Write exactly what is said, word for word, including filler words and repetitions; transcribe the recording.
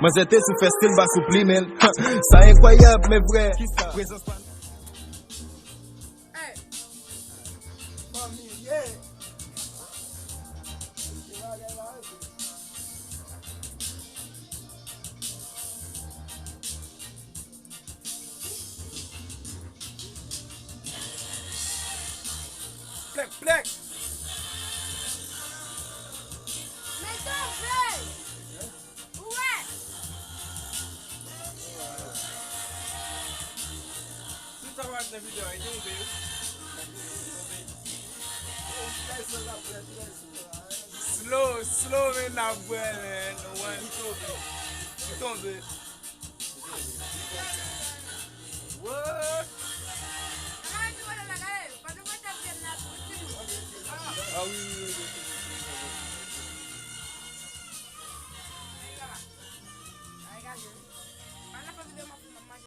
Manzè te sou fè stil ba sou plimen. Sa enkwayab, men vrè. Prezans pa. Hey. Fanmi, yeah. Plèk, plèk. Men tonbe! Ou wè? Tout sa w ap nan videyo a, li tonbe wi. Slow, slow, men n ap bwè, men. Li tonbe. Li tonbe. What? Ah wi, wi, wi, wi.